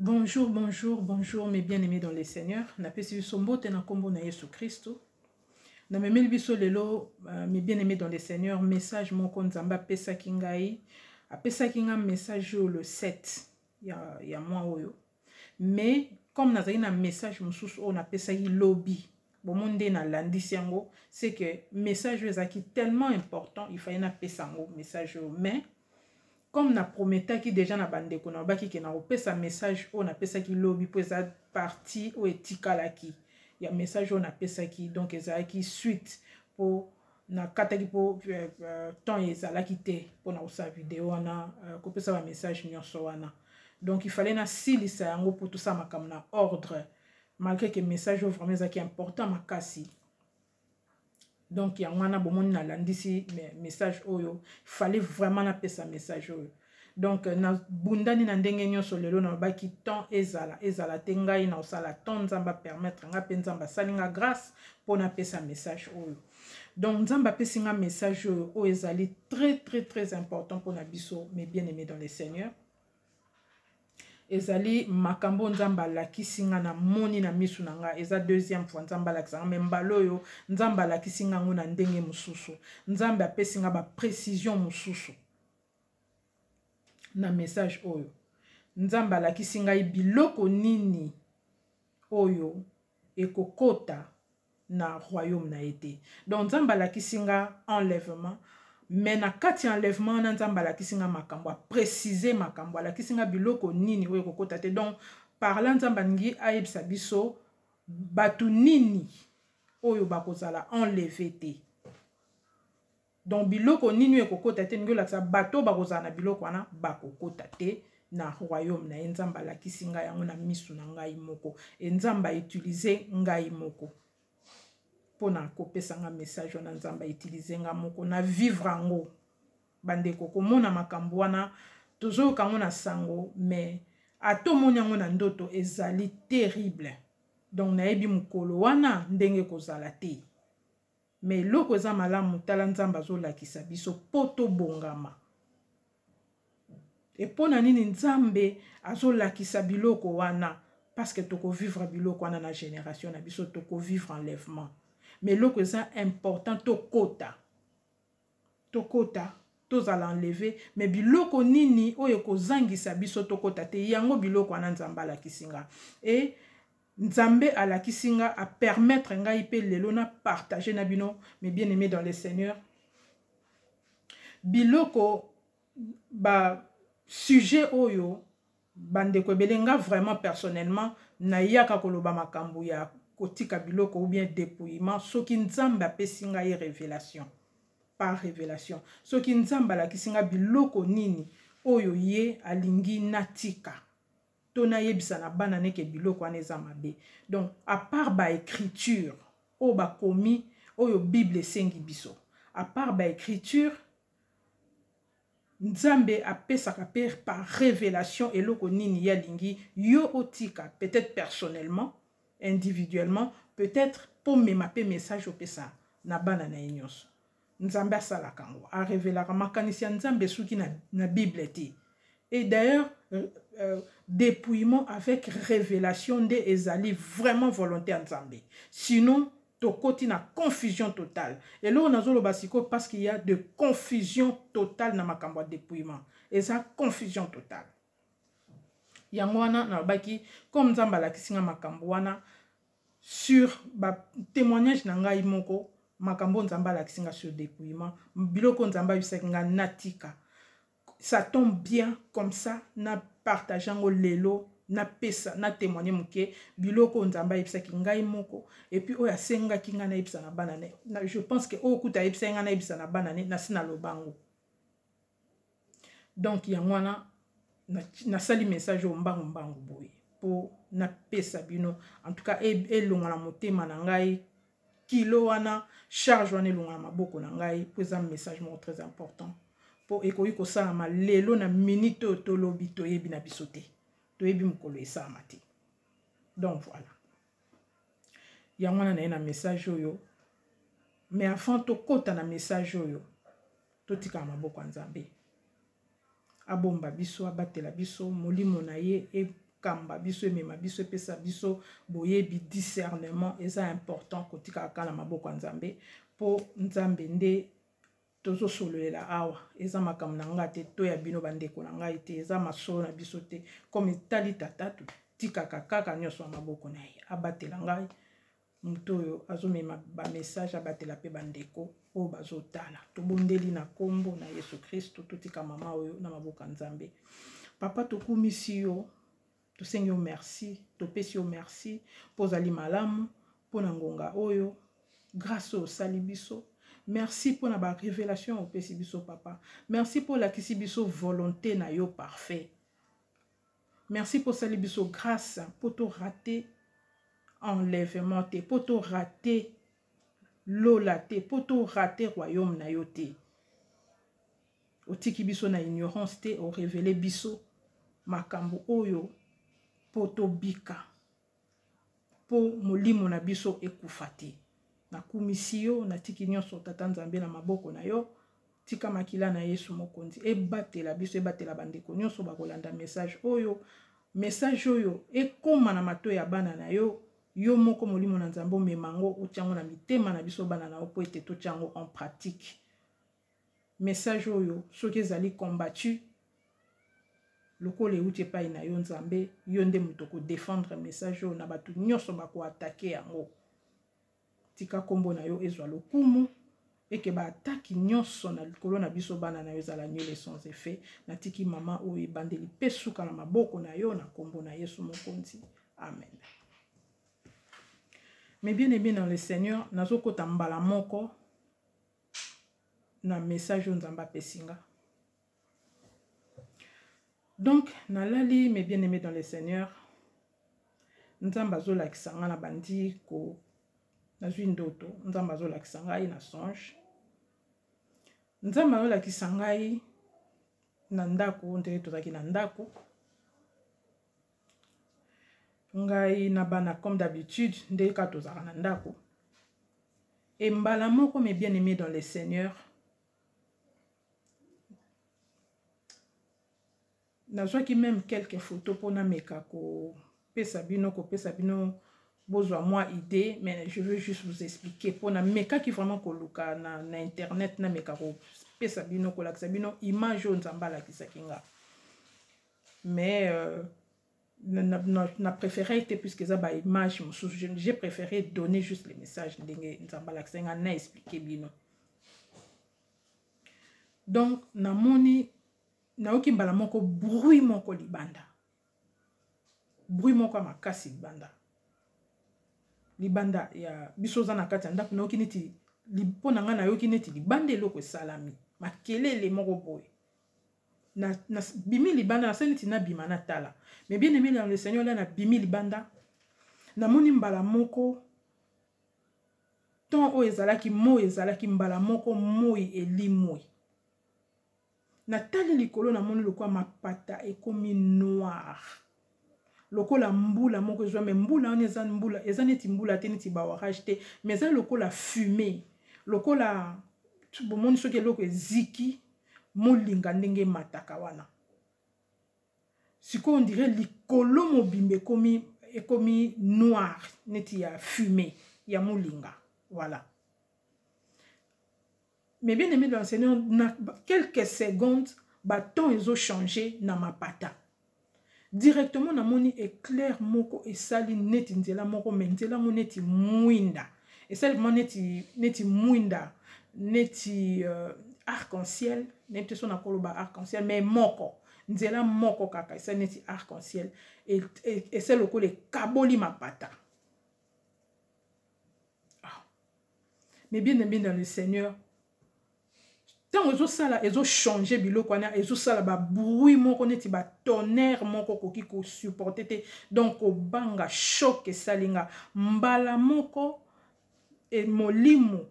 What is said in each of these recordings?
Bonjour, bonjour, bonjour mes bien-aimés dans le Seigneur. Napesi biso mbote na kombo na Yesu Kristo. Namemeli biso lelo mes bien-aimés dans le Seigneur message moko Nzambe apesaki ngai. Apesaki ngai message oyo le 7 ya mois oyo. Mais comme nazali na message mosusu oyo napesaki lobi, bomoni nde nalandisi yango, c'est que message oyo ezalaki tellement important, il fallait napesa yango message oyo. Mais comme na prometaki déjà na bandeko na babaki ke nakopesa message oyo napesaki lobi mpo eza partie oyo etikalaki ya message oyo napesaki, donc ezalaki suite mpo nakataki mpo temps ezalaki te mpo na kosala video wana, kopesa ba message nyonso wana. Donc il fallait nasilisa yango mpo tosala makambo na ordre, malgré que message oyo vraiment ezalaki important makasi. Donc yango wana bomoni nalandisi message oyo, fallait vraiment napesa message oyo. Donc nabundani na ndenge nyonso lelo, nalobaki temps ezala ezala te, ngai na kosala temps Nzambe apermettre nga, mpe Nzambe asali nga grâce mpo napesa message oyo. Donc Nzambe apesi nga message oyo, oyo ezali très très très important mpona biso, mes bien-aimés dans le Seigneur. Ezali makambo Nzambe alakisi nga, namoni na misu na nga. Eza deuxième fois Nzambe alakisa nga, mais mbala oyo Nzambe alakisi nga yango na ndenge mosusu. Nzambe apesi nga baprécision mosusu na message oyo. Nzambe alakisi ngai biloko nini oyo ekokota na royaume na ye te. Donc Nzambe alakisi nga enlèvement, mais na kati ya enlèvement wana Nzambe alakisi nga makambo, aprécise makambo, alakisi nga biloko nini oyo ekokota te. Donc par là Nzambe alingi ayebisa biso bato nini oyo bakozala enlevé te. Donc biloko nini oyo ekokota te, ndenge olakisa bato bakozala na biloko wana bakokota te na royaume na ye. Nzambe alakisi ngai yango na misu na ngai moko, e Nzambe autilize ngai moko mpona kopesa nga message wana. Nzambe autilize nga moko na vivre yango. Bandeko, komona makambo wana, tozoyoka yango na sango, mais ata omoni yango na ndoto, ezali terrible. Donc nayebi mokolo wana ndenge kozala te, mais eloko eza malamu, tala, Nzambe azolakisa biso mpo tobongama. E mpo na nini Nzambe azolakisa biloko wana? Parce que tokovivre biloko wana na génération na biso, tokovivre enlèvement. Mais eloko eza important, tokota, tokota, tozala enlevé, mais biloko nini oyo ekozangisa biso tokota te? Yango biloko wana Nzambe alakisi nga. E Nzambe alakisi nga, apermettre ngai mpe lelo na partage na bino, mes bien aimés dans le Seigneur, biloko basujet oyo bandeko ebele. Nga vraiment personnellement nayaka koloba makambo ya kotika biloko ou bien dépouillement soki Nzambe apesi ngai révélation, par révélation, soki Nzambe alakisi nga biloko nini oyo ye alingi natika to nayebisa na bana neke biloko wana eza mabe. Donc à part baécriture oyo bakomi, oyo Bible esengi biso, à part baécriture, Nzambe apesaka mpe par révélation eloko nini ye alingi yo otika, peut-être personnellement, individuellement, peut-être mpo mema mpe message opesa na bana na ye nyonso. Nzambe asalaka yango, arevelaka makanisi ya Nzambe esuki na Bible te. Et d'ailleurs dépouillement avec révélation nde ezali vraiment volonté ya Nzambe, sinon tokoti na confusion totale. Eloko nazoloba sikoyo, parce qu'il y a de confusion totale na makambo ya dépouillement, eza confusion totale. Yango wana nalobaki, comme Nzambe alakisi nga makambo wana sur batémoignage na ngai moko, makambo Nzambe alakisi nga sur dépouillement, biloko Nzambe ayebisaki nga natika, ça tombe bien comme ça na partage yango lelo, napesa na témoigne moke biloko oyo Nzambe ayebisaki ngai moko, et puis oyo asengaki ngai nayebisa na bana ne. Je pense que oyo kuta ayebisaki ngai nayebisa na bana ne, nasi naloba yango. Donc yango wana nasali message oyo mbangu mbangu boye mpo napesa bino. En tout cas elonga na motema na ngai kilo wana, charge wana elonga na maboko na ngai, mpo eza message moko très important, mpo ekoki kosalama lelo na minute oyo tolobi. Toyebi na biso te, toyebi mokolo esalama te. Donc voilà, yango wana na ye na message oyo. Mais avant tokɔta na message oyo, totikala maboko ya Nzambe abomba biso, abatela biso, molimo na ye. ekamba biso, emema biso, epesa biso boyebi, discernement. Eza important kotikaka kaka na maboko ya Nzambe, mpo Nzambe nde tozosololela awa. Eza makambo na ngai te to ya bino bandeko na ngai te, eza masolo na biso te. Comme etali Tata, totikaka kaka nyonso na maboko na ye. Abatela ngai moto oyo azomema bamessage, abatela mpe bandeko oyo bazotala. Tobondeli na nkombo na Yesu Kristo. Totika mama oyo na maboko ya Nzambe. Papa, tokumisi yo, tosengi yo merci, topesi yo merci mpo ozali malamu, mpo na ngonga oyo, grâce oyo osali biso. Merci mpo na barévélation opesi biso, Papa. Merci mpo olakisi biso volonté na yo parfait. Merci mpo osali biso grâce mpo torater enlèvement te, mpo torater lola te, mpo torater royaume na yo te. Otiki biso na ignorance te, orévéler biso makambo oyo mpo tobika, mpo molimo na biso ekufa te. Nakumisi yo, natiki nyonso, Tata Nzambe, na maboko na yo. Tika makila na Yesu Mokonzi ebatela biso, ebatela bandeko nyonso bakolanda message oyo. Message oyo ekóma na matoi ya bana na yo. Yo moko, Molimo na Nzambe, omema yango, otia yango na mitema na biso bana na yo, mpo ete totia yango en pratique. Message oyo, soki ezali combattu, lokola euti epai na yo, Nzambe, yo nde moto kodéfendre message oyo na bato nyonso bakoattaquer yango. Tika nkombo na yo ezwa lokumu, eke baattaques nyonso na likolo na biso bana na yo ezala nul sans effet. Natiki mama oyo ebandeli mpe suka na maboko na yo, na nkombo na Yesu Mokonzi, amen. Mes bien aimés dans le Seigneur, nazokota mbala moko na message oyo Nzambe apesi nga. Donc nalali, mes bien aimés dans le Seigneur, Nzambe azolakisa nga na bandi ko nazwi ndoto. Nzambe azolakisa ngai na songe, Nzambe azolakisa ngai na ndako, ndenge tozalaki na ndako, ngai na bana, comme d'habitude, ndenge kaka tozalaka na ndako. E mbala moko, mes bien aimés dans le Seigneur, nazwaki même quelques photos mpo nameka kopesa bino bozwa mwa idée, mais je veux juste vous expliquer mpo namekaki vraiment koluka na internet, nameka kopesa bino, kolakisa bino image oyo Nzambe alakisaki nga, mais na préféré te, puisque eza baimage mosusu. J'ai préféré donner juste le message ndenge Nzambe alakisaki nga na expliquer bino. Donc namoni, nayoki mbala moko bruit moko libanda, bruit moko ya makasi libanda, libanda ya biso. Oza na kati ya ndako, nayoki neti, mpo na ngai, nayoki neti libanda eloko esalami, makelele moko boye. Na bimi libanda, nasali neti nabima natala. Mais bien aimé dans le Seigneur, la nabimi libanda, namoni mbala moko temps oyo ezalaki moi, ezalaki mbala moko moi elimoi. Natali likolo, namoni lokola mapata ekomi noir, lokola mbula moko ezwa. Mais mbula wana eza mbula, eza neti mbula te, neti baorage te, mais eza lokola fumée, lokola bomoni soki eloko eziki, molinga ndenge emataka wana. Sikoyo on dirait likolo mobimba ekomi noir, neti ya fumée, ya molinga, voilà. Mais bien aimé dans le Seigneur, na quelques secondes, baton ezochanger na mapata. Directement namoni éclair moko esali neti nzela moko, mais nzela ngo neti mwinda, esali vraiment neti mwinda, neti arc-en-ciel. Nayebi te so nakoloba arc-en-ciel, mais moko nzela moko kaka esali neti arc-en-ciel, esali lokola ekaboli mapata. Ah. Mais bien aimé dans le Seigneur, ntango ezosala, ezochanger biloko wana, ezosala babruit moko neti batonnerre moko okoki kosupporter te. Donc kobanga, choc esali nga mbala moko. E molimo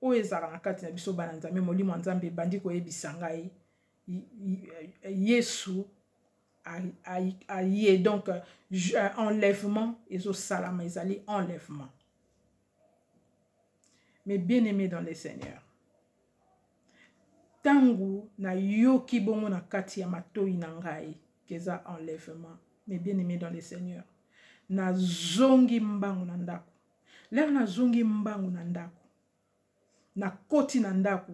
oyo ezalaka na kati na biso bana Nzambe, molimo ya Nzambe ebandi koyebisa ngai Yesu aye. Donc enlèvement ezosalama, ezali enlèvement. Mais bien aimé dans le Seigneur, ntango nayoki bongo na kati ya matoi na ngai keza enlèvement. Mes bien-aimés dans le Seigneur, nazongi mbangu na ndako. Lere nazongi mbangu na ndako, nakoti na ndako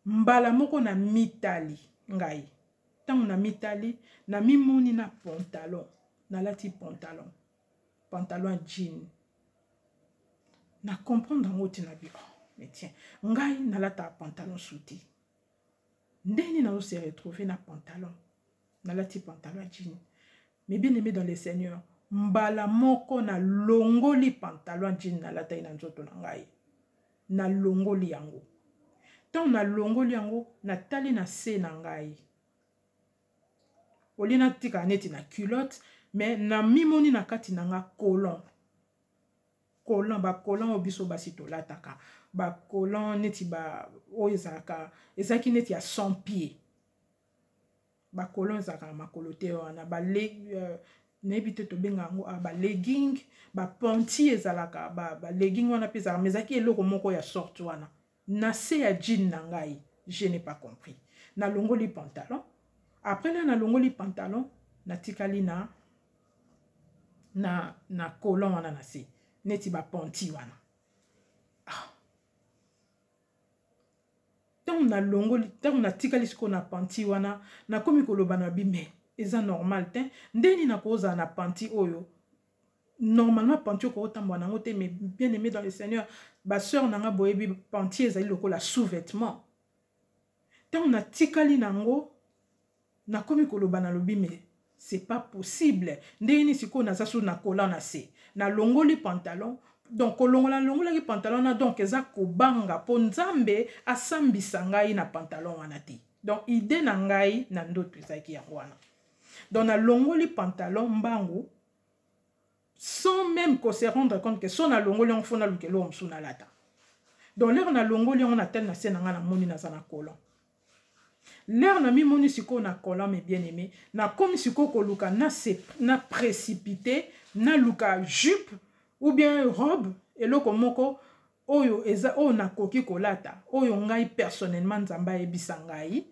mbala moko na mitali ngai. Ntango na mitali, namimoni na pantalon, nalati pantalon, pantalon ya jean. Na comprendre yango te, na bi oh, mais tiens, ngai nalataka pantalon suti, ndenge nini nazo se retrouver na pantalon, nalati pantalon ya jean? Mais bien aimé dans le Seigneur, mbala moko nalongoli pantalon ya jean nalataki na nzoto na ngai, nalongoli yango. Ntango nalongoli yango, natali na se na ngai, olie natikala neti na culotte, mais namimoni na kati na nga colon, colon, bacolon oyo biso basi tolataka, bacolon neti ba oyo ezalaka, ezalaki neti ya sans pied. Bacolon ezalaka na makolo te wana, nayebi te tobenga yango balegging, bapanty ezalaka, balegging wana mpe ezalaka, mais ezalaki eloko moko ya sorte wana na se ya jean na ngai. Je n'ai pas compris. Nalongoli pantalon. Après na nalongoli pantalon, natikali na colon wana na se neti bapanty wana. Ah. Ntango nalongoli, ntango natikali sikoyo na panty wana, nakomi koloba na bi me eza normal te, ndeni nakozala na panty oyo? Normalement panty okotambola nango te. Mais bien aimé dans le Seigneur, basœur na nga boyebi, panty ezali lokola sous-vêtement. Ntango natikali nango, nakomi koloba, nalobi mais c'est pas possible, ndenge nini sikoyo naza so na kola na se, nalongoli pantalon? Donc kolongola, nalongolaki pantalon wana, donc eza kobanga mpo Nzambe asambisa ngai na pantalon wana te. Donc idée na ngai na ndoto ezalaki yango wana. Donc nalongoli pantalon mbangu sans même ko se rendre compte que so nalongoli yango, fo naluka eloko mosusu nalata. Donc lere nalongoli yango, natali na se na ngai, namoni naza na colon. Lere namimoni sikoyo na colon, mes bien aimé, nakomi sikoyo koluka na précipité, naluka jupe ou bien robe, eloko moko oyo eza oyo nakoki kolata, oyo ngai personnellement Nzambe ayebisa ngai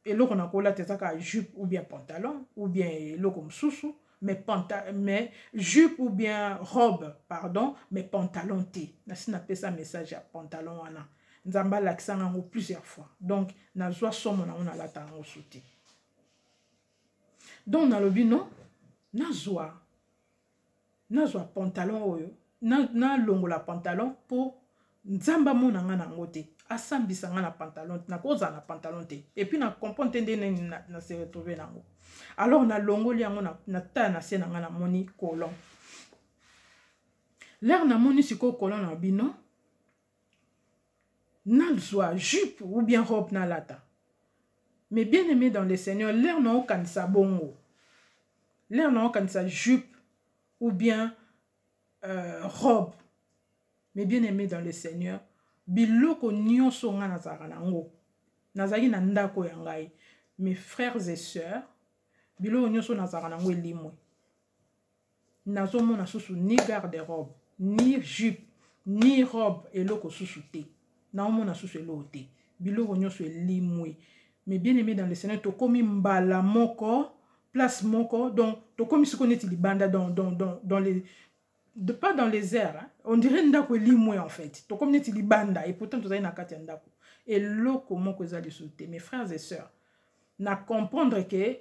eloko nakolata eza kaka jupe ou bien pantalon ou bien eloko mosusu, mais jupe ou bien robe, pardon, mais pantalon te. Nasi napesa message ya pantalon wana, Nzambe alakisanga yango plusieurs fois. Donc nazwa somo nango, nalata yango su te. Donc nalobi non, nazwa pantalon oyo, nalongola pantalon mpo Nzambe amona nga nango te, asambisa nga na pantalon te, nakozala na pantalon te. Et puis na comprendre te nde nini na se retrouve nango. Alors nalongoli yango, natala na se na nga, namoni colon. Lere namoni sikoyo colon na bino, nazwa jupe ou bien robe nalata. Mais bien aimé dans le Seigneur, lere naokanisa bongo, lere naokanisa jupe ou bien robe, mais bien aimé dans le Seigneur, biloko nyonso nga nazalaka nango, nazalaki na ndako ya ngai, mes frères et sœurs, biloko nyonso nazalaka nango elimwe. Nazomona susu ni garde robe, ni jupe, ni robe, eloko susu te. Naomona susu eloko te, biloko nyonso elimwe. Mais bien aimé dans le Seigneur, tokomi mbala moko place moko, donc tokomi sikoyo neti libanda, dans les de, pas dans les airs, hein? On dirait ndako elimwe en fait, tokomi neti libanda et pourtant tozali na kati ya ndako. Eloko moko eza lisusu te. Mes frères et sœurs, na comprendre ke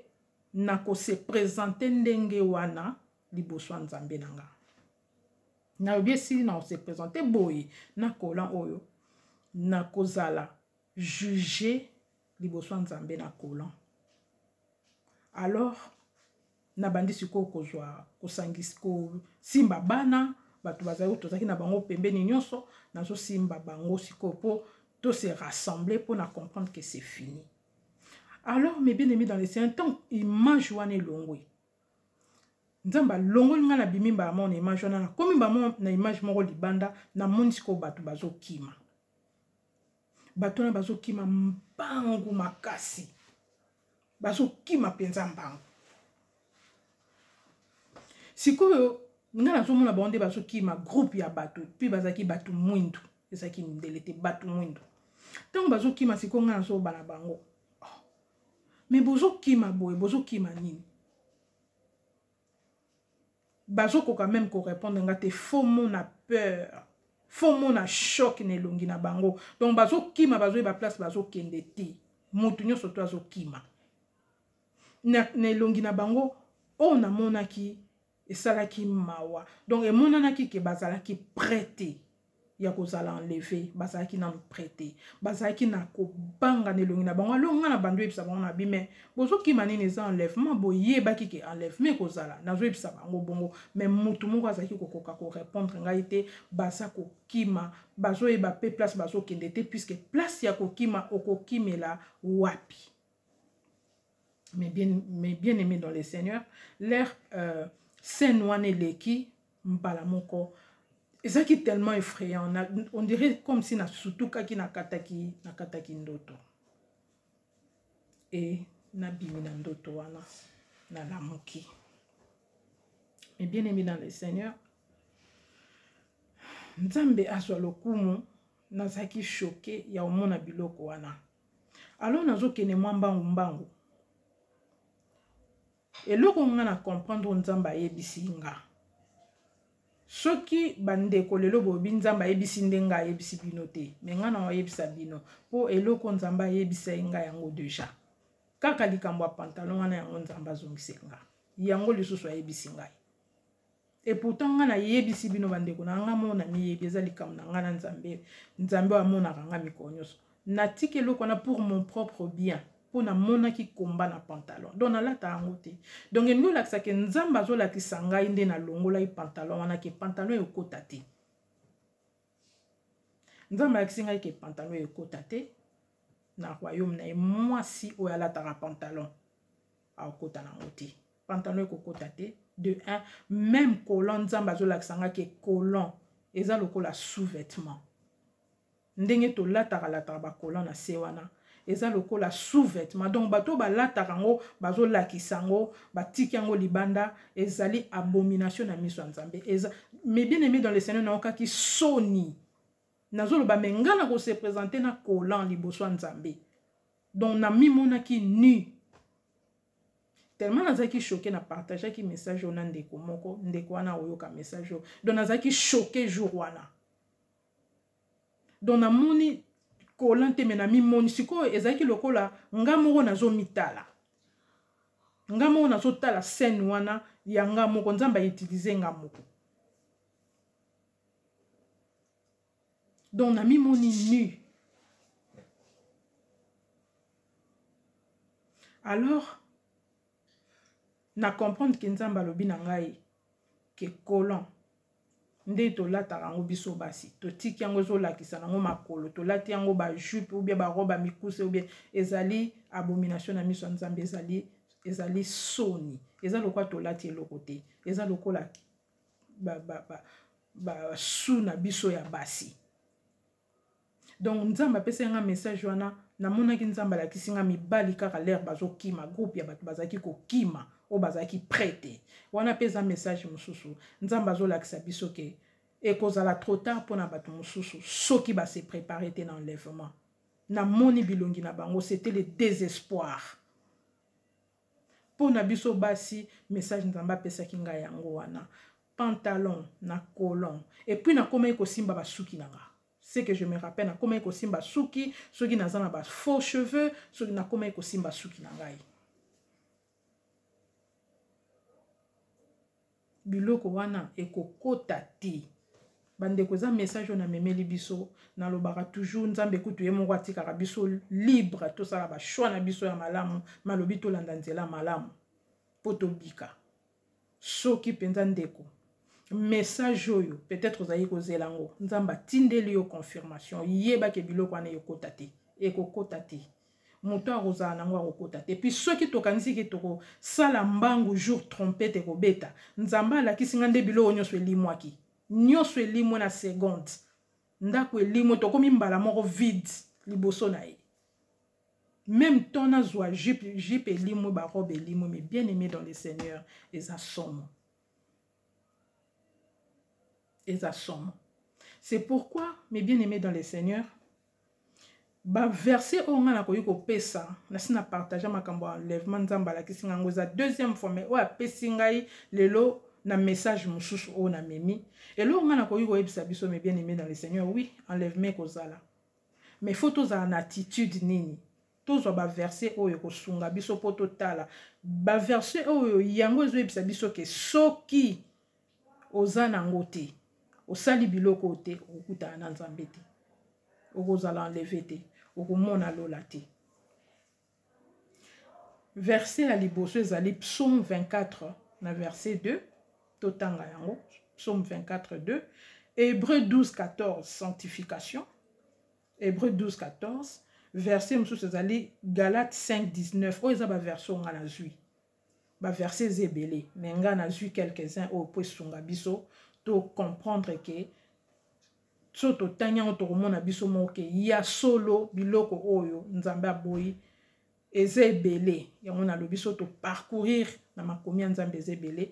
nakose présenter ndenge wana liboso ya Nzambe na nga. Nalobi esili na kose présenter boye na kolan oyo, nakozala juge liboso ya Nzambe na kolan. Alors nabandi sikoyo kozwa, kosangisa, kosimba bana, bato bazali, tozalaki na bango pembeni nyonso, nazosimba bango sikoyo mpo to se rassembler, mpo na comprendre que c'est fini. Alors mes bien-aimés dans le Seigneur, ntango image wana elongwe, Nzambe alongoli ngai, nabimi mbala moko na image wana, nakomi mbala na image moko libanda. Namoni sikoyo bato bazokima, bato wana bazokima mbangu makasi, bazokima mpenza mbangu. Sikoyo ngai nazomona bango nde bazokima, groupe ya bato, mpe bazalaki bato mwindu, ezalaki mindele te, bato mwindu. Ntango bazokima sikoyo, ngai nazobana bango, oh. Mais bozokima boye, bozokima nini? Bazokoka meme korépondre nga te. Faut mona peur, faut mona choc na elongi na bango. Donc bazokima, bazoyeba place bazokende te. Motu nyonso to azokima na elongi na bango. Oyo namonaki esalaki mawa. Donc emonanaki ke bazalaki prêt te ya kozala enlevé. Bazalaki nanu prêt te, bazalaki na kobanga na elongi na bango. Alors nga na bando oyebisa bango na bi: "Mais bozokima nini? Eza enlèvement, boyebaki ke enlèvement ekozala." Nazoyebisa bango bongo, mais mutu moko azalaki kokoka korépondre ngai te. Baza kokima, bazoyeba mpe place bazokende te, puisque place ya kokima, okokimela wapi? Mais bien aimé dans le Seigneur, leur scène wana eleki mbala moko, ezalaki tellement effrayant. On dirait comme si nasutukaki, nakataki ndoto. E nabimi na ndoto wana, nalamuki. Mais bien aimé dans le Seigneur, Nzambe azwa lokumu. Nazalaki choqué ya komona biloko wana. Alors nazokende mwa mbangu mbangu. Eloko nga na comprendre, Nzambe ayebisi nga: soki bandeko lelo boyebi, Nzambe ayebisi ndenge ayebisi bino te, mais nga na oyebisa bino, mpo eloko Nzambe ayebisa ye nga yango déjà, kaka likambo ya pantalon wana, yango Nzambe azongisi nga yango lisusu, ayebisi ngai. Et pourtant nga nayebisi bino, bandeko na nga, mona miyebi, eza likambo na nga na Nzambe. Nzambe oyo amonaka nga mikolo nyonso. Natiki eloko wana pour mon propre bien, mpo namonaki komba na pantalon. Donc nalata yango te. Donc elingi olakisaka, Nzambe azolakisa ngai nde nalongolaki pantalon wana, ke pantalon ekota te. Nzambe alakisi ngai ke pantalon ekota te na royaume na ye. Mwasi oyo alataka pantalon akokota nango te. Pantalon ekokota te de 1. Même collant, Nzambe azolakisa ngai ke collant eza lokola sous-vêtement. Ndenge tolataka lataka bacollant na se wana, eza lokola sous-vêtement. Donc bato balataka yango, bazolakisa yango, batiki yango libanda, ezali abomination na miso ya Nzambe. Eza, mais bien aimé dans le Seigneur, naokaki soni. Nazoloba, mais ngai na kose présenter na collant liboso ya Nzambe? Donc namimonaki nu. Tellement nazalaki choqué, na partageaki message oyo na ndeko moko. Ndeko wana oyoka message oyo. Donc nazalaki choqué jour wana. Donc namoni collant te, mais namimoni sikoyo. Ezalaki lokola nga moko nazomitala, nga moko nazotala scène wana ya nga moko. Nzambe autiliser nga moko. Donc namimoni nu. Alors na comprendre ke Nzambe alobi na ngai ke collant nde tolataka yango biso basi, totiki yango, ezolakisa nango makolo, tolati yango bajupe ou bien barobe mikuse ou bien, ezali abomination na miso ya Nzambe. Ezali soni, eza lokola tolati eloko te, eza lokola basu na biso ya basi. Donc Nzambe apesi nga message wana. Namonaki Nzambe alakisi nga mibali kaka l'heure bazokima, groupe ya bato bazalaki kokima, oyo bazalaki prêt te. Wana mpe eza message mosusu. Nzambe azolakisa biso ke ekozala trop tard mpona bato mosusu soki base préparer te na enlèvement. Namoni bilongi na bango, c'était le désespoir. Mpo na biso basi, message Nzambe apesaki ngai yango wana: pantalon na collant. Et puis nakomaki kosimba basuki na nga. Ce que je me rappelle, nakomaki kosimba suki, soki naza na bafaux cheveux, soki nakomaki kosimba suki na ngai. Biloko wana ekokota te. Bandeko, eza message oyo namemeli biso. Nalobaka toujours, Nzambe kutu ye moko atikaka biso libre tosala bachoix na biso ya malamu. Malobi tolanda nzela malamu mpo tobika. Soki mpenza ndeko, message oyo peut-être ozali kozela yango, Nzambe atindeli yo confirmation, yebaki biloko wana ekokota te, ekokota te. Moto akozala nango akokota te. Puis soki tokanisi ke tokosala mbangu, jour trompette ekobeta, Nzambe alakisi nga nde biloko nyonso elimwaki, nyonso elimwe na seconde. Ndako elimwe, tokomi mbala moko vide liboso na ye. Même temps nazwa jupe, jupe elimwe, barobe elimwe. Mais bien aimé dans le Seigneur, eza somo, eza somo. C'est pourquoi, mes bien aimés dans le Seigneur, baverset oyo ngai nakoki kopesa, nasi na partage makambo ya enlèvement. Nzambe alakisi ngai yango, eza deuxième fois, mais oyo apesi ngai lelo. na message mosusu oyo namemi. Eloko ngai nakoki koyebisa biso, mes bien aimé dans le Seigneur, oui, enlèvement ekozala, mais faut tozala na attitude nini? Tozwa baverset oyo ekosunga biso mpo totala baverset oyo. Yango ezoyebisa biso ke soki oza nango te, osali biloko oyo te, okokutana na Nzambe te, okozala enlevé te, okomona lola te. Verset ya liboso ezali Psaume 24 na verset 2. Totanga yango, Psaume 24 2, Hébreu 12 14, sanctification, Hébreu 12 14. Verset mosusu ezali Galate 5 19. Oyo eza baverset oyo nga nazwi. Baverset eza ebele, mais nga nazwi quelques-uns oyo po esunga biso to comprendre ke so totangi yango, tokomona biso moko ke ya solo biloko oyo Nzambe aboyi eza ebele. Yango nalobi, so toparcourir na makomi ya Nzambe, eza ebele,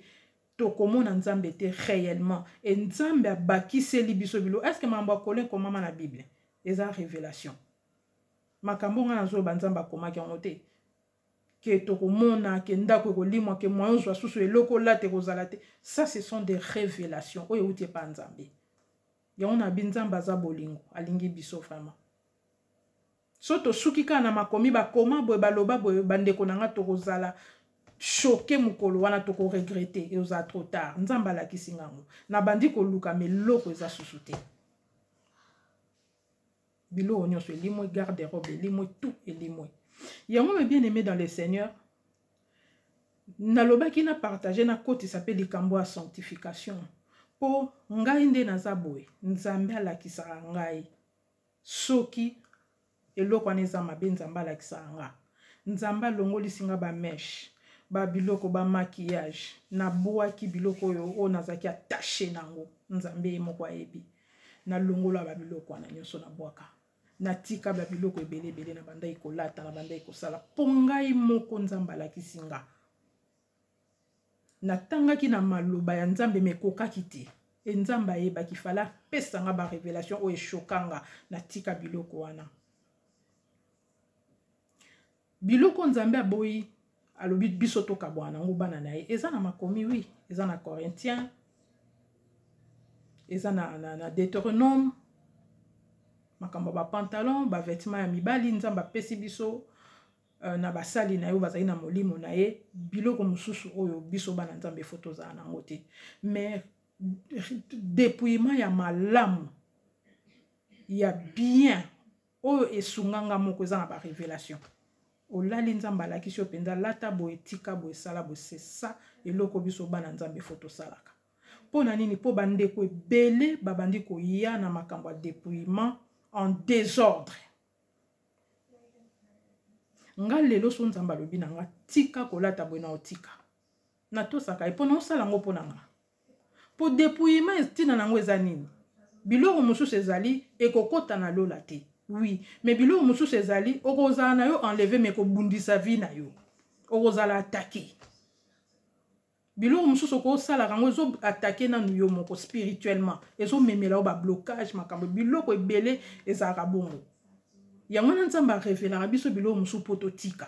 tokomona Nzambe te réellement. E Nzambe abakiseli biso bilo. Est ce que makambo ya kolin ekomama na Bible? Eza révélation. Makambo ngai nazoloba, Nzambe akomaki yango te ke tokomona ke ndako ekolimwa, ke moyen ozwa susu eloko olata ekozala te. Ça, ce sont des révélations oyo euti epa Nzambe. Yango na bi, Nzambe aza bolingo, alingi biso vraiment. So tosuki kaka na makomi, bakoma boye, baloba boye, bandeko na nga, tokozala choqué mokolo wana, tokoregretter, ezala trop tard. Nzambe alakisi ngango, nabandi koluka, ma eloko eza susu te. Biloko nyonso elimwe, garde robe elimwe, tout elimwe. Yango, mes bien aimé dans le Seigneur, nalobaki na partage, nakotisa mpe likambo ya sanctification, mpo ngai nde naza boye. Nzambe alakisaka ngai soki eloko wana eza mabe. Nzambe alakisaka nga. Nzambe alongolisi nga bamèches, babiloko, bamaquillage. Nabwaki biloko oyo nazalaki attaché nango. Nzambe ye moko ayebi. Nalongola babiloko wana nyonso, nabwaka, natika babiloko ebele ebele na bandaki kolata, na bandaki kosala, mpo ngai moko Nzambe alakisi nga. Natangaki na maloba ya Nzambe, me ekokaki te. E Nzambe ayebaki, fallait apesanga barévélation oyo eshokanga. Natika biloko wana, biloko Nzambe aboyi, alobi biso tokabwana nango, bana na ye. Eza na makomi, oui, eza na Corinthien, eza na Deutéronome, makambo ya bapantalon, bavêtement ya mibali. Nzambe apesi biso na basali na ye oyo bazali na molimo na ye, biloko mosusu oyo biso bana Nzambe faut tozala nango te. Mais dépouillement ya malamu, ya bien, oyo esunganga moko, eza na barévélation. Olali, Nzambe alakisi yo mpenza: lata boye, tika boye, sala boye. C'est ça eloko biso bana Nzambe faut tosalaka. Mpo na nini? Mpo bandeko ebele babandi koya na makambo ya dépouillement en désordre. Nga lelo, so Nzambe alobi na nga tika kolata boye, na otika, natosaka ye, mpo na osala yango mpo na nga. Mpo dépouillement, ntina nango eza nini? Biloko mosusu ezali ekokɔta na lola te, oui, mais biloko mosusu ezali okozala na yo enlevé, mais kobundisa vie na yo, okozala attaqué. Biloko mosusu okosalaka yango, ezoattaquer nanu yo moko spirituellement, ezomemela yo bablocage, makambo, biloko ebele ezalaka bongo. Yango wana Nzambe arevelaka biso biloko mosusu mpo totika.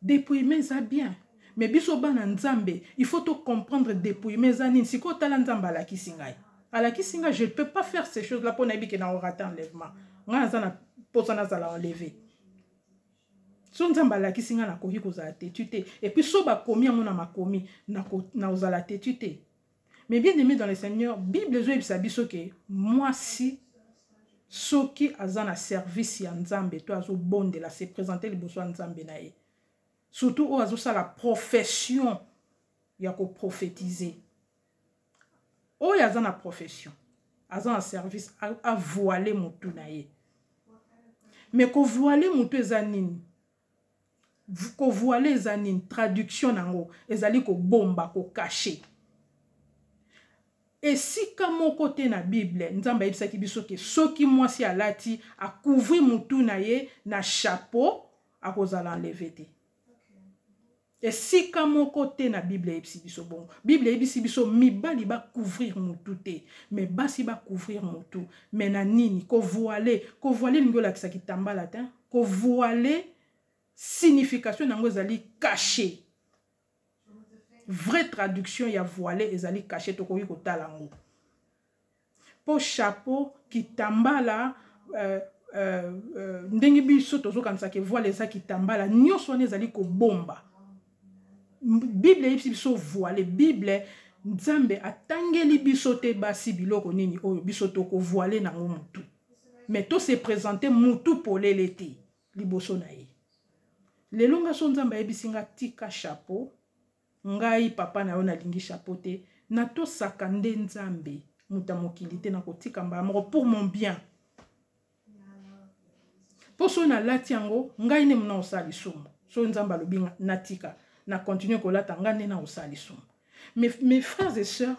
Dépouillement eza bien, mais biso bana Nzambe, il faut tocomprendre dépouillement eza nini. Sikoyo tala, Nzambe alakisi ngai, alakisi ngai, je ne peux pas faire ces choses là mpo nayebi ke na orater enlèvement. Ngai naza na mposa nazala enlevé. So Nzambe alakisi ngai, nakoki kozala têtu te. Et puis so bakomi yango na makomi, nakozala têtu te. Mais bien aimé dans le Seigneur, Bible ezoyebisa biso ke mwasi, soki aza na service ya Nzambe to azobondela, se présente liboso ya Nzambe na ye, surtout oyo azosala profession ya koprophétiser, oyo aza na profession, aza na service, avoile motu na ye. Mais kovoile motu eza nini? Kovoile eza nini? Traduction nango ezali kobomba, kocacher. Esika moko te na Bible Nzambe ayebisaki biso ke soki mwasi alati, acouvrir motu na ye na chapeau, akozala enlevé te. Esika moko te na Bible eyebisi biso bongo. Bible eyebisi biso mibali bacouvrir motu te, mais basi bacouvrir motu. Mais na nini kovoile? Kovoile elingi olakisa kitambala te. Kovoile, signification yango ezali caché. Vraie traduction ya voile ezali cache, tokoki kotala yango. Mpo chapeau, kitambala, ndenge biso tozokanisa ke voile eza kitambala, nyonso wana ezali kobomba. Bible eyebisi biso voile. Bible, Nzambe atangeli biso te basi biloko nini oyo biso tokovoile nango mutu. Mais to se présenter mutu polele te liboso na ye. Lelo nga so Nzambe ayebisi nga tika chapeau, ngai papa na yo nalingi chapeau te, natosaka nde Nzambe, moto ya mokili te, nakotika mbala moko pour mon bien. Po soki nalati yango, ngai nde mona kosala lisumu. Soki Nzambe alobi natika, na continuer kolata, ngai nde na kosala lisumu. Mais mes frères et sœurs,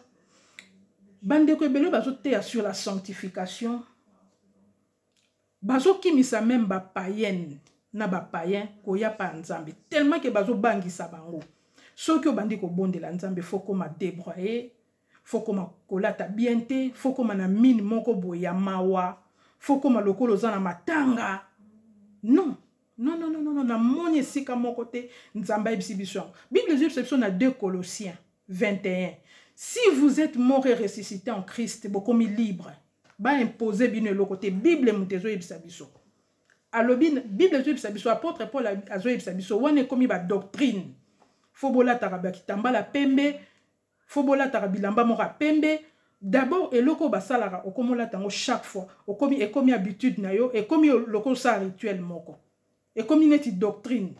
bandeko ebele bazoteya sur la sanctification, bazokimisa même ba païennes na ba païens koya pa Nzambe, tellement que bazobangisa bango. Soki obandi kobondela Nzambe, faut koma débroyer, faut koma kolata bien te, faut koma na mine moko boye ya mawa, faut koma lokola oza na matanga. Non, non, non, non, non, non, namoni esika moko te Nzambe ayebisi biso yango. Bible ezobisa biso na 2 Colossiens 21, si vous êtes mort et ressuscité en Christ, bokomi libre. Ba imposer bino eloko te. Bible moto ezoyebisa biso. Alobi, Bible ezoyebisa biso, apôtre Paul azoyebisa biso, wana ekomi ba doctrine. Faut bolataka ba kitambala pembe, faut bolataka bilamba moko ya pembe. D'abord eloko basalaka okomolata yango chaque fois, okomi ekomi habitude na yo, ekomi lokola osala rituel moko, ekomi neti doctrine.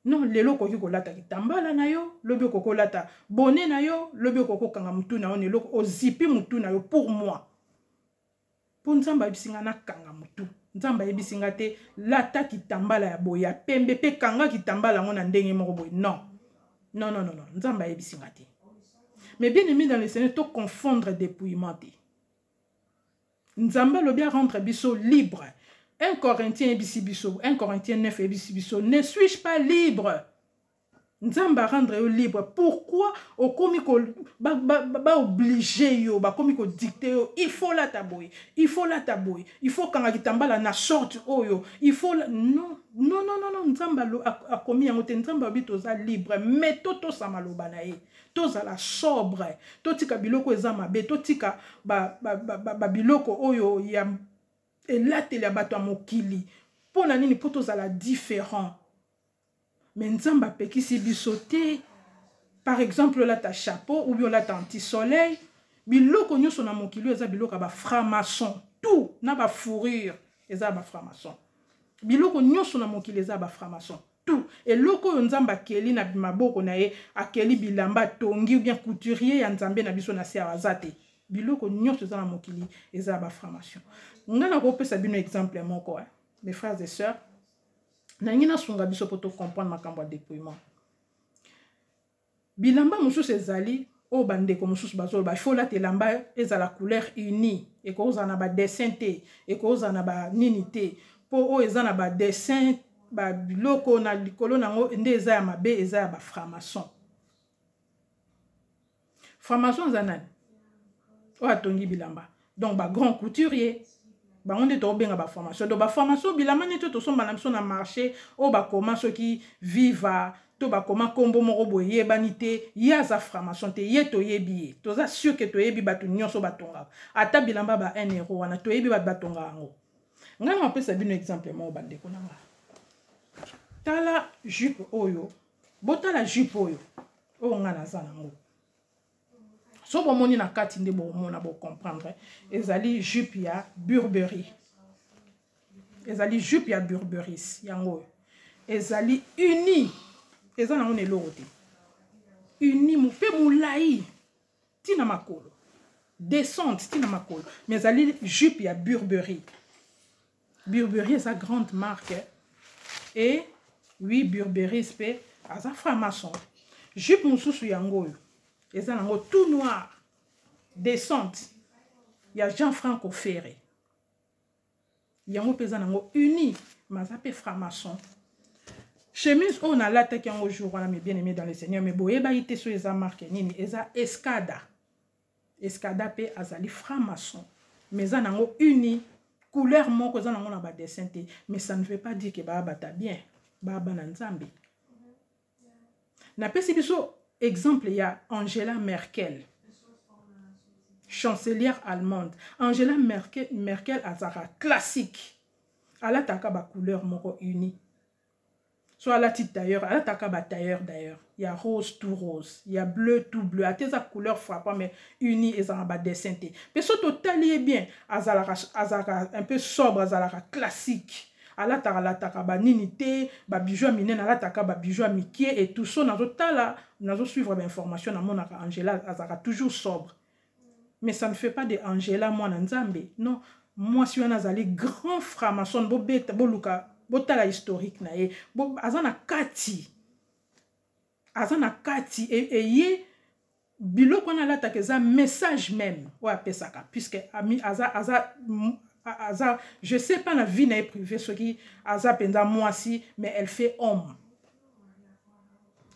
Non, lelo okoki kolata kitambala na yo, lobi okoki kolata bonnet na yo, lobi okoki kokanga mutu na yo na eloko, ozipi mutu na yo. Pour moi, po Nzambe ayebisi nga nakanga mutu, Nzambe ayebisi nga te lata kitambala ya boye ya pembe pe kanga kitambala yango na ndenge moko boye. Non, non, non, non, non, Nzambe ayebisi nga te. Mais bien aimé dans le Seigneur, to confondre dépouillement te. Nzambe alobi a rendre biso libre. 1 Corinthiens eyebisi biso, 1 Corinthiens 9 eyebisi biso, ne suis-je pas libre? Nzambe a rendre yo libre. Pourquoi okomi ko ba, ba, ba obliger yo, bakomi ko dicter yo, il faut lata boye, il faut lata boye, il faut kanga kitambala na sorte oyo, il faut la... non, non, non, non, non, Nzambe akomi yango te. Nzambe alobi toza libre, mais totosa maloba na ye. Tozala sobre, totika biloko eza mabe, totika ba, ba, ba, ba, ba biloko oyo ya elateli ya bato ya mokili. Mpo na nini? Mpo tozala différent. Mais Nzambe apekisi biso te. Par exemple, olata chapeau ou bien olata anti-soleil. Biloko nyonso na mokili eza biloko ya ba franc-maçon. Tout na ba fourrure eza ya ba franc-maçon. Biloko nyonso na mokili eza ya ba franc-maçon. Tout. Eloko oyo Nzambe akeli na maboko na ye, akeli bilamba, atongi ou bien couturier ya Nzambe na biso na se awa aza te. Biloko nyonso eza na mokili eza ya ba franc-maçon. Nga nakopesa bino exemple moko, hein, mes frères et sœurs. Nalingi nasunga biso po to comprendre makambo ya dépouillement. Bilamba mosusu ezali oyo bandeko mosusu bazoloba, il faut olata elamba ezala couleur unie, ekozala na ba dessin te, ekozala na ba nini te, po oyo eza na ba dessin, ba biloko na likolo nango nde eza ya mabe, eza ya ba franc-maçon. Franc-maçon aza nani? Oyo atongi bilamba. Donc ba grand couturier, bango nde tobenga ba franc-maçon. Donc ba franc-maçon bilamba nde tosomba na biso na marché, oyo bakoma soki Viva to bakoma kombo moko boye yebani te, ye aza franc-maçon te, ye toyebi ye. Toza sûr que toyebi bato nyonso batongaka. Ata bilamba ba 1 euro wana toyebi bato batongaka yango. Ngai napesa bino exemple moko bandeko na nga. Tala jupe oyo, botala jupe oyo, oyo nga naza nango. So bomoni na kati nde bomona bo comprendre. Ezali jupe ya Burberry. Ezali jupe ya Burberry yango oyo. Ezali uni. Eza nango na eloko te. Uni pe molai tina makolo. Descente tina makolo. Mais ezali jupe ya Burberry. Burberry eza grande marque. Et oui, Burberry pe aza franc-maçon. Jupe mosusu yango oyo. Eza nango tout noir. Descente ya Jean-Franco Ferré. Yango pe eza nango uni, mais aza pe franc-maçon. Chemise oyo nalataki yango jour wana, mes bien-aimés dans le Seigneur, mais boyebaki te so eza marque nini, eza Escada. Escada pe azali franc-maçon, mais eza nango uni, couleur moko eza nango na ba dessin te, mais ça ne veut pas dire que ba bata bien, ba bana Nzambe. Napesi biso Exemple ya Angela Merkel, chancelière allemande. Angela Merkel, Merkel azalaka classique. Alataka ba couleur moko unie. So alati tailleur, alataka ba tailleur d'ailleurs. Ya rose tout rose, ya bleu tout bleu. Ata eza couleur frappant mais unie ezalaka ba dessin te. Pe so totali ye bien, azalaka azalaka un peu sobre, azalaka classique. Alataka alataka ba nini te, ba bijoux ya minene, alataka ba bijoux ya mikie et tout. So nazotala, nazo suivre ba information, namonaka Angela azalaka toujours sobre. Mais ça ne fait pas de Angela mwana Nzambe. Non, mwasi wana azali grand franc-maçon, bobeta, boluka, botala historique na ye. Bo, aza na kati. Aza na kati et, et ye biloko wana alataka eza message même oyo apesaka, puisque ami aza aza aza je sais pas na vie na ye privée soki aza mpenza mwasi, mais elle fait homme.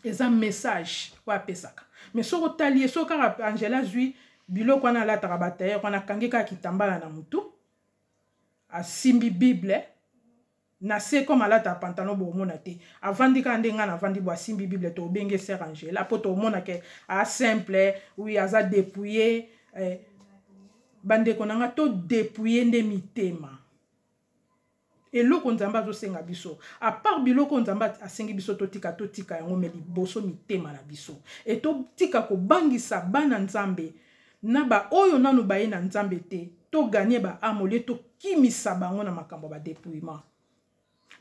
Eza message oyo apesaka. Mais soki otali ye, soki kaka Angela azwi biloko wana alataka ba tailleur wana, akangi kaka kitambala na mutu, asimbi Bible na se comme alataka pantalon, bomona te, avandi kaka nde ngai navandi bo, asimbi Bible, tobenge sœur Angela mpo tomona ke a simple, oui, aza dépouillé. Eh, bandeko na nga, todépouille nde mitema. Eloko Nzambe azosenga biso, à part biloko Nzambe asengi biso totika, totika yango, me liboso mitema na biso. E totika kobangisa bana Nzambe na baoyo nanu baye na Nzambe te. Togagner ba âmes au lieu tokimisa bango na makambo ya badépouillement,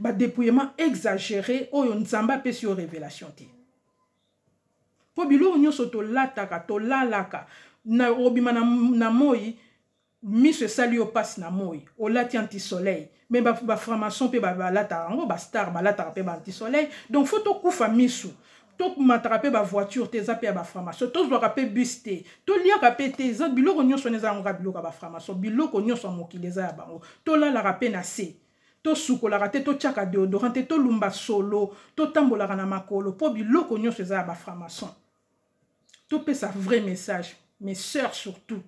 badépouillement exagéré oyo Nzambe apesi yo révélation te. Mpo biloko nyonso tolataka, tolalaka na obima na, na moi, miso esali yo mpasi na moi, olati anti-soleil. Mais bafranc-maçon mpe balataka yango, bastar balataka mpe ba-anti-soleil. Donc faut tokufa misu. Tomataka mpe bavoiture te, eza mpe ya bafranc-maçon. Tozwaka mpe bus te, toliaka mpe te, eza biloko nyonso wana eza yango kaka biloko ya bafranc-maçon. Biloko nyonso ya mokili eza ya bango. Tolalaka mpe na se, tosukolaka te, totiaka déodorant te, tolumba solo, totambolaka na makolo, mpo biloko nyonso eza ya bafranc-maçon. Topesa vrai message, mes sœurs surtout.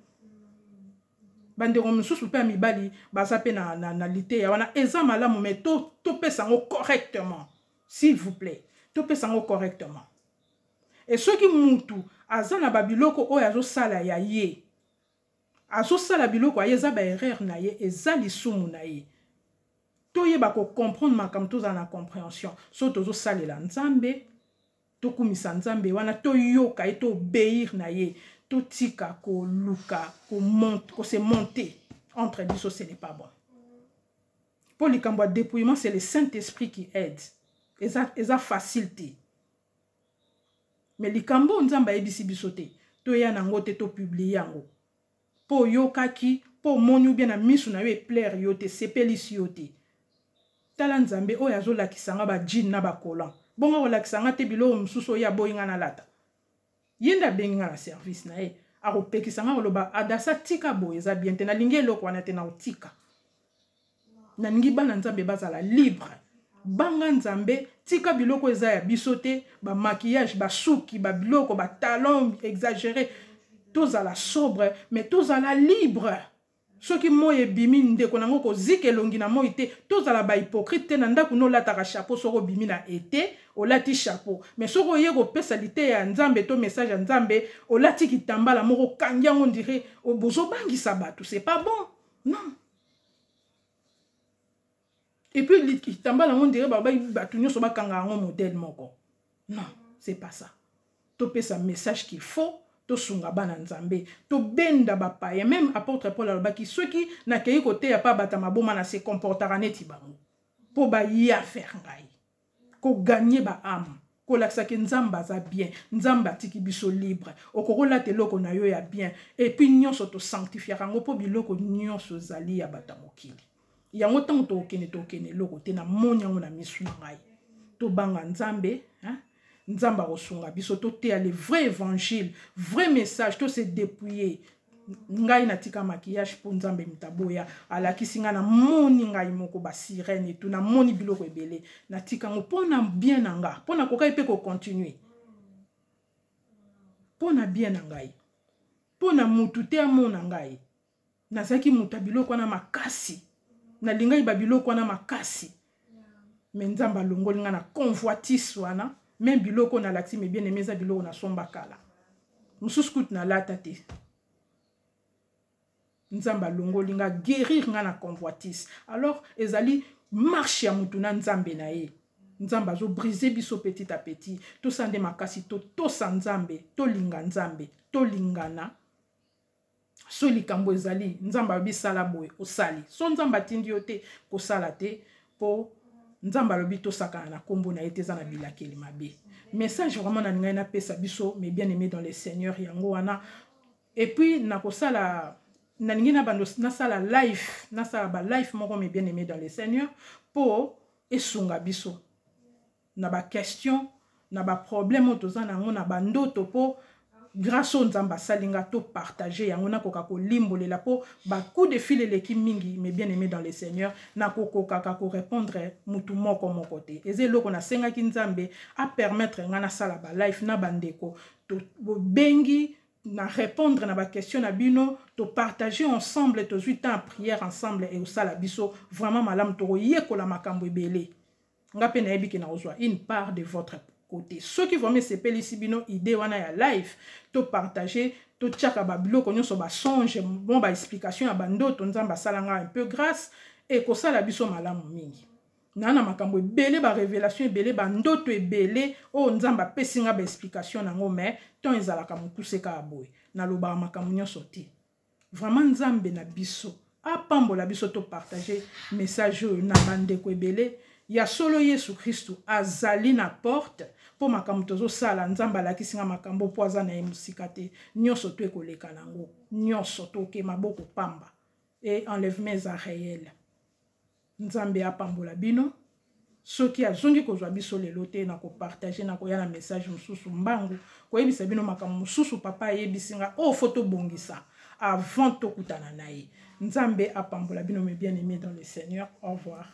Bandeko mosusu mpe ya mibali baza mpe na, na, na liteya wana, eza malamu, mais topesa yango correctement, s'il vous plaît. Topesa yango correctement. E soki mutu aza na babiloko oyo azosala ya ye, azosala biloko ya ye, eza baerreur na ye, eza lisumu na ye. Toyeba kocomprendre makambo, tozala na compréhension. So tozosalela Nzambe, tokumisa Nzambe wana, toyoka ye, toobéir na ye, totika koluka kose monter entre biso. Ce n'est pas bon. Mpo likambo ya dépouillement, c'est le Saint-Esprit qui aide. Eza, eza facile te. Mais likambo oyo Nzambe ayebisi biso te, toya nango te, topublier yango mpo oyokaki, mpo omoni ubie na misu na yo, eplaire yo te, sepelisi yo te. Tala Nzambe oyo azolakisa nga bajean na bacollant, bongo akolakisa nga te biloko mosusu oyo aboyi nga nalata? Ye nde abengi nga na service na ye, akopekisa nga, koloba: "Adasa, tika boye, eza bien te." Nalingi eloko wana te, na otika. Nalingi bana Nzambe bazala libre. Banga Nzambe, tika biloko eza ya biso te, bamaquillage, basuki, babiloko, batalon exagéré. Tozala sobre, mais tozala libre. Soki moi ebimi, ndeko nango kozika elongi na moi te. Tozala bahypocrite te. Na ndako no olataka chapeau, soki obimi na ete olati chapeau, mais soki oye kopesa liteya ya Nzambe to message ya Nzambe, olati kitambala moko, okangi yango, ndire bozobangisa bato. C'est pas bon, non. Et puis kitambala yango, ndire bato nyonso bakanga yango modèle moko. Non, c'est pas ça. Topesa message qu'il faut, tosunga bana Nzambe, tobenda bapaya. Même apôtre Paul alobaki: soki nakei koteya mpa bata maboma, na se comportaka neti bango mpo baya faire ngai kogagner baâmes, kolakisaki Nzambe aza bien, Nzambe atiki biso libre. Okoki olata eloko na yo ya bien, et puis nyonso tosanctifiaka yango, mpo biloko nyonso ezali ya bato ya mokili. Yango ntango tokokende, tokokende eloko te. Namoni yango na misu na ngai. Tobanga Nzambe, hein? Nzambe akosunga biso. Toteya le vrai évangile, vrai message, tose dépouiller. Ngai natika maquillage mpo Nzambe mitaboya alakisi ngai, namoni ngai moko basirene etu, namoni biloko ebele, natika yango mpo na bien na nga, mpo nakokai mpe kocontinuer mpo na bien na ngai, mpo na mutu te amona ngai. Nazalaki moto ya biloko wana makasi, nalingaki babiloko wana makasi, mais Nzambe alongoli ngai na convoitise wana. Même biloko nalakisi, mes bien aimé, eza biloko nasomba kala, mosusu kutu nalata te. Nzambe alongoli nga, guérir nga na convoitise. Alors ezali marche ya mutu na Nzambe na ye. Nzambe azobrise biso petit à petit. Tosala nde makasi, totosa Nzambe, tolinga Nzambe, tolingana. So likambo ezali, Nzambe alobi sala boye, osali. So Nzambe atindi yo te, kosala te, mpo Nzambe alobi tosakana na nkombo na ye te, eza na bilakeli mabe. Message vraiment na ngai napesa biso, mes bien aimés dans le Seigneur, yango wana. Et puis nakosala, nalingi na bando nasala live, nasala ba live moko, mes bien aimés dans le Seigneur, mpo esunga biso na baquestion, na baproblème oyo toza na yango na bandoto, mpo grâce oyo Nzambe asali nga, topartage yango, nakoka kolimbolela, mpo bacoup de fil eleki mingi, mes bien aimés dans le Seigneur. Nakokokaka korépondre mutu moko moko te. Eza eloko nasengaki Nzambe apermettre nga nasala balive na bandeko bobengi, na répondre na baquestion na bino, topartage ensemble, tozwi temps ya prière ensemble. E osala biso vraiment malamu, tokoyekola makambo ebele. Nga mpe nayebi ke nakozwa une part de votre côté. Soki vraiment esepelisi bino, idée wana ya live, topartage, totiaka babiloko nyonso, basonge, bon, baexplication ya bandoto Nzambe asala nga un peu grâce, ekosala biso malamu mingi. Naa na makambo ebele, barévélation ebele, bandoto ebele oyo Nzambe apesi nga baexplication nango, mais temps ezalaka mokuse kaka boye, nalobaka makambo nyonso te. Vraiment, Nzambe na biso apambola biso. Topartage message oyo na bandeko ebele. Ya solo, Yesu Kristu azali na porte, mpo makambo tozosala, Nzambe alakisi nga makambo, mpo aza na ye mosika te. Nyonso to ekoleka nango, nyonso toke maboko pamba, e enlèvement eza réel. Nzambe apambola bino. Soki azongi kozwa biso lelo te, na kopartage, na koya na message mosusu mbangu, koyebisa bino makambo mosusu papa ayebisi nga oyo faut tobongisa avant tokutana na ye. Nzambe apambola bino, mes bien aimés dans le Seigneur. Au revoir.